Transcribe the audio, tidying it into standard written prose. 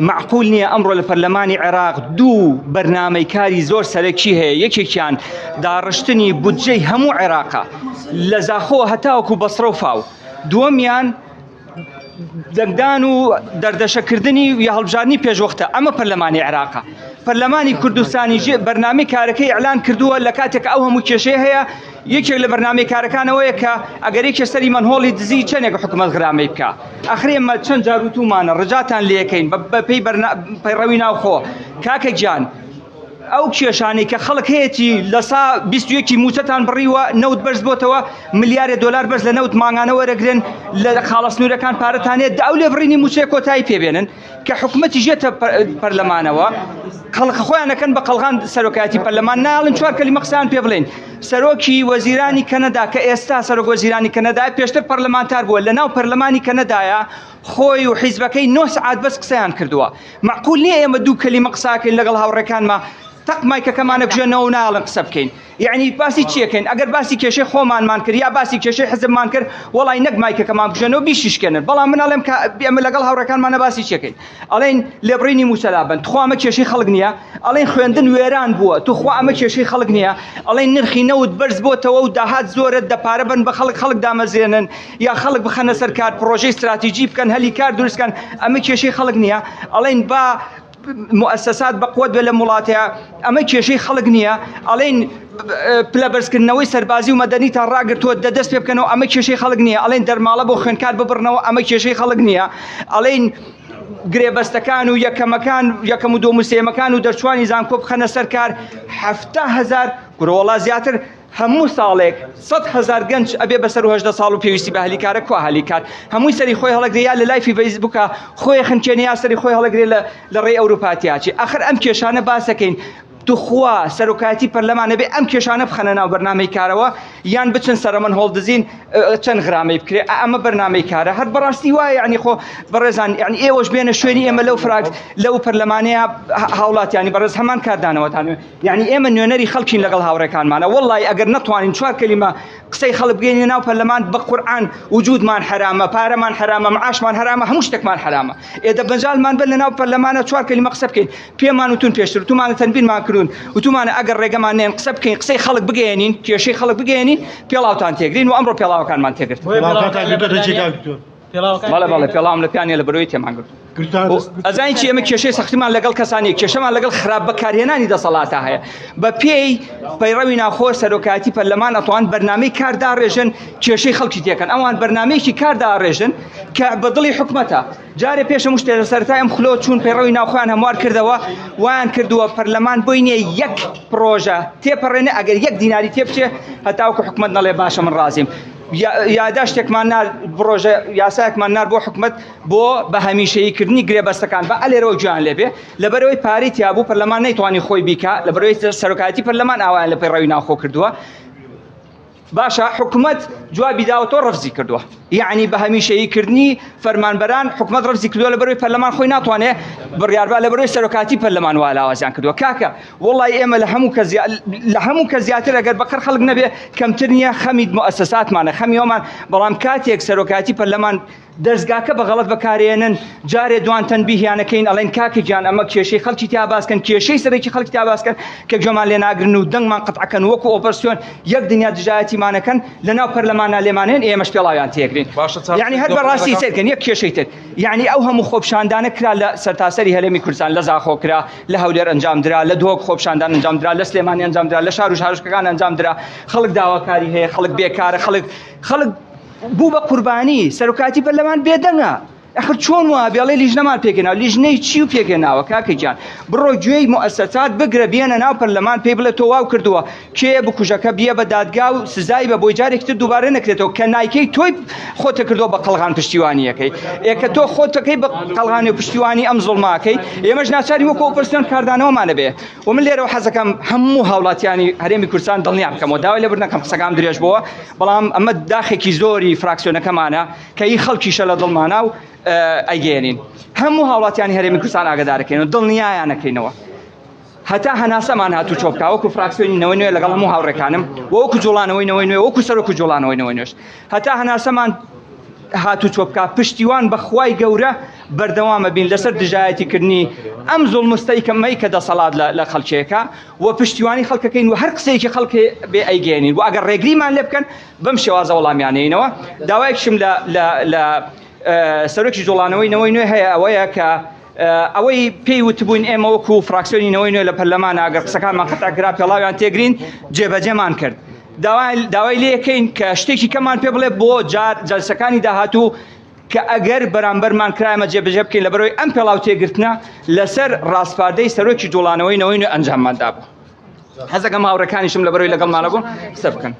مەعقول نییە ئەمڕۆ لە پەرلەمانی عێراق دوو بەرنامەی کاری زۆر سەرەکی هەیە، یەکێکیان داڕشتنی بودجەی هەموو عێراقە لە زاخۆ هەتاوەکو بەسڕە و فاو، دووەمیان دەنگدان و دەردەشەکردنی یا هەڵبژاردنی پێشوەختە. ئەمە پەرلەمانی عێراقە. پەرلەمانی کوردستانیش بەرنامەی کارەکەی ئیعلان کردووە لە کاتێک ئەو هەموو کێشەیە هەیە. یەکێک لە بەرنامەی کارەکانەوەیە کە ئەگەر یەکێ سەری مەنهۆڵی دزی چەندێک حکومەت غرامەی بکا. ئەخر ئێمە چەند جار وتومانە ڕجاتان لێکەین بە پێی پەیڕەوی ناوخۆ کاکە گیان ئەو کێشانەی کە خەڵک هەیەتی لە سا 21 موچەتان بڕیوە نەوت بەرز بۆتەوە ملیارێ دۆلار بەس لە نەوت مانگانە وەرەگرن لە خاڵە سنوورەکان پارەتانێت ئەو لێبڕینی موچەیە کۆتایی پێبێنن کە حکومەتیش یەتە پەرلەمانەوە خەڵک خۆیان ئەکەن بە قەڵغان سەرۆکایەتی پەرلەمان ناڵن چوار کەلیمە قسەیان پێ بڵێن سەرۆکی وەزیرانی کەنەدا کە ئێستا سەرۆک وەزیرانی کەنەدا پێشتر پەرلەمانتار بووە لە ناو پەرلەمانی کەنەدایە خۆی و حیزبەکەی 9 سعات بەس قسەیان کردووە معقول نییە ئێمە دوو کەلیمە قساکەین لەگەڵ هاوڕێکانما تەق مایکەکەمانە بژێنەوە و ناڵن قسە بکەین یەعنی باسی چیەکەین ئەگەر باسی کێشەی خۆمانمان کرد یا باسی کێشەی حزبمان کرد وەڵای نەک مایکەکەمان بژێنەوە بیشیشکێنن بەڵام من ئەڵێم کە ئێمە لەگەڵ هاوڕێکانمانە باسی چیەکەین ئەڵێن لێبڕینی مووچە لابەن تخوا ئەمە کێشەی خەڵک نییە ئەڵێن خوێندن وێران بووە توخوا ئەمە کێشەی خەڵک نییە ئەڵێن نرخی نەوت بەرز بۆتەوە و داهات زۆرە دەپارە بن بە خەڵک خەڵک دامەزرێنن یا خەڵک بخەنە سەر کار پرۆژەی استراتیژی بکەن هەلی کار دروستکەن ئەمە کێشەی خەڵک نییە ئەڵێن با موئەسەسات بەقوەت بێ لەم وڵاتەیە ئەمە کێشەی خەڵک نییە ئەڵێن پلە بەرزکردنەوەی سەربازی و مەدەنیتان ڕاگرتووە دە دەست پێ بکەنەوە ئەمە کێشەی خەڵک نییە ئەڵێن دەرماڵە بۆ خوێندکار ببڕنەوە ئەمە کێشەی خەڵک نییە ئەڵێن گرێبەستەکان و یەکەمەکان یەکەم و دووەم و سێیەمەکان و دەرچوانی زانکۆ بخەنە سەر کار 70 هەزار کورە وەڵا زیاتر هەموو ساڵێک 100,000 گەنج ئەبێ بەسەر 18 ساڵ و پێویستی بە هەلیکارە کوا هەلیکار هەمووی سەری خۆی هەڵەگرێ یا لە live ی فەیسبووکە خۆی خنکێنێ یا سەری خۆی هەڵەگرێ لە لە ڕێی ئەوروپا تیاچی ئەخر ئەم کێشانە باسەکەین توخوا سەرۆکایەتی پەرلەمان ئەبێ ئەم کێشانە بخەنە ناو بەرنامەی کارەوە یان بچن سەرەمەن هۆڵدزین چەند غرامەی بکرێ ئەمە بەرنامەی کارە هەر بەڕاستی وایە یعنی خۆ بەڕێزان یعنی ئێوەش بێنە شوێنی ئێمە لەو فراک لەو پەرلەمانەیە هاوڵاتیانی بەڕێز هەمان کاردانەوەتان یعنی ئێمە نوێنەری خەڵکین لەگەڵ هاوڕێکانمانە وەڵی ئەگەر نەتوانین چوار کەلیمە قسەی خەڵک بگەینە ناو پەرلەمان بە قورئان وجودمان حەرامە پارەمان حەرامە معاشمان حەرامە هەموو شتێکمان حەرامە ئێ دە بەجالمان بن لە ناو پەرلەمانە چوار کەلیمە قسە بکەین پێمان وتون پێشتر وتومانە تەنبیرمان کردوون وتومانە ئەگەر ڕێگەمان نێن قسە بکەین قسەی خەڵک بگەیەنین کێشەی خەڵک بگەیەنین پێڵاوتان تێگرین و ئەمڕۆ پێڵاوەکانمان تێگرت. بەڵێ بەڵێ پێڵاوم لە پیانە لە بەرەوەی تێمان گرت. ئەزانی چی ئێمە کێشەی سەختیمان لەگەڵ کەسانی کێشەمان لەگەڵ خراپ بەکارهێنانی دەسەڵاتە هەیە بە پێی پەیڕەوی ناخۆ سەرۆکایەتی پەرلەمان ئەتوان بەرنامەی کار داڕێژن کێشەی خەڵکی تێکەن ئەوان بەرنامەیەکی کار داڕێژن کە بە دڵی حکومەتە جارێ پێش هەموو شتێ لە سەرەتای ئەم خلۆ چوون پەیڕەوی ناوخۆیان هەموار کردەوە وایان کردووە پەرلەمان بۆی نییە یەک پرۆژە تێپەڕێنێ ئەگەر یەک دیناری تێبچێ هەتاوەکو حکومەت نەڵێ باشە من ڕازیم یاداشتێکمان نار پرۆژە یاسایەکمان نار بۆ حکومەت بۆ بە هەمیشەیی کردنی گرێبەستەکان بە ئەلێرەوە گوێیان لێبێ لەبەرەوەی پارەی تیابوو پەرلەمان نەیتوانی خۆی بیکا لەبەرەوەی سەرۆکایەتی پەرلەمان ئاوایان لە پەیڕەوی ناوخۆ کردووە باشە حکومەت جوابی داوەتەوە ڕەفزی کردووە یعنی بە هەمیشەیی کردنی فەرمانبەران حکومەت ڕەفزی کردووە لەبەرەوەی پەرلەمان خۆی ناتوانێ بڕیاربا لەبەرەوەی سەرۆکاتی پەرلەمان وا لاوازیان کردووە کاکە وەڵی ئێمە لە هەموو کەس لە هەموو کەس زیاتر ئەگەر بەقەر خەڵک نەبێ کەمتر نییە خەمی موئەسەساتمانە خەمی ئەومان بەڵام کاتێک سەرۆکاتی پەرلەمان دەزگاکە بە غەڵەت بەکارێنن جارێ دوان تەنبیهیانەکەین ئەڵێن کاکە گیان ئەمە کێشەی خەڵکی تیا باسکەن کێشەی سەرەکی خەڵکی تیا باسکەن کە گوێمان لێ ناگرن و دەنگمان قەتعەکەن وەکو ئۆپۆزسیۆن یەک دنیا دژایەتیمانەکەن لەناو پەرلەمانا لێمانێن ئێمەش پێڵاویان تێگرین باشە چاک یعنی هەر بەڕاستی سەیرکەن یەک کێشەی تر یعنی ئەو هەموو خۆپیشاندانە کرا لە سەرتاسەری هەرێمی کوردستان لە زاخۆ کرا لە هەولێر ئەنجام درا لە دهۆک خۆپیشاندان ئەنجام درا لە سلێمانی ئەنجام درا لە شار و شارۆچکەکان ئەنجام درا خەڵک داواکاری هەیە خەڵک بێکارە خەڵک خەڵک بوو بە قوربانی سەرۆکایەتی پەرلەمان بێدەنگە ئەخر چۆن وا بێڵێ لیژنەمان پێکهێناوە لیژنەی چی و پێکهێناوە کاکە گیان بڕۆ گوێی موئەسەسات بگرە بێنە ناو پەرلەمان پێی بڵێ تۆ واو کردووە کێ بکوژەکە بیە بە دادگا و سزای بە بۆی جارێکی تر دووبارە نەکرێتەوە کە نایکەی تۆی خۆتە کردووە بە قەڵغان پشتیوانیەکەی ئێ کە تۆ خۆتەکەی بە قەڵغانی و پشتیوانی ئەم زوڵماکەی ئێمەش ناچاری وەکو ئۆپۆزسیۆن کاردانەوەمان هەبێ و من لێرەوە حەزەکەم هەموو هاوڵاتیانی هەرێمی کوردستان دڵنیا بکەمەوە داوای لێبوردن ئەکەم قسەکانم درێژ بووە بەڵام ئەمە داخێکی زۆری فراکسیۆنەکەمانە کە ئی خەڵکیشە لە دڵمانە و ئەیگەیەنین هەموو هاوڵاتیانی هەرێمی کوردستان ئاگادارەکەین و دڵنیایانەکەینەوە هەتا هەناسەمان هاتوو چۆ بکا وەکو فراکسیۆنی نەوەی نوێ لەگەڵ هەموو هاوڕێکانم و وەکو جوڵانەوەی نەوەی نوێ وەکو سەرۆک و جوڵانەوەی نەوەی نوێش هەتا هەناسەمان. هاتوچۆ بکا پشتیوان بە خوای گەورە بەردەوامە بین لەسەر دژایەتیکردنی ئەم زوڵم و ستەیکەمەی کە دەسەڵات لە خەڵکێکە و پشتیوانی خەڵکەکەین و هەر قسەیەکی خەڵک بێ ئەیگەێنین و ئەگەر ڕێگریمان لێ بکەن بەم شێوازە وەڵامیانەینەوە داوایەکشم لە لە لە سەرۆکی جوڵانەوەی نەوەی نوێ هەیە ئەوەیە کە ئەوەی پێی وتبووین ئێمە وەکو فراکسیۆنی نەوەی نوێ لە پەرلەمان ئەگەر قسەکانمان قەتع کرا پێڵاویان تێگرین جێبەجێمان کرد داوای لێکەین کە شتێکی کەمان پێ بڵێ بۆ جار جەلسەکانی داهاتوو کە ئەگەر بەرامبەرمان کرایمە جێبەجێ بکەین لەبەرەوەی ئەم پێڵاو تێگرتنە لەسەر ڕاسپاردەی سەرۆکی جوڵانەوەی نەوەی نوێ ئەنجاممان دابوو حەزەکەم هاوڕێکانیشم لەبەرەوەی لەگەڵمانە بوون قسە بکەن.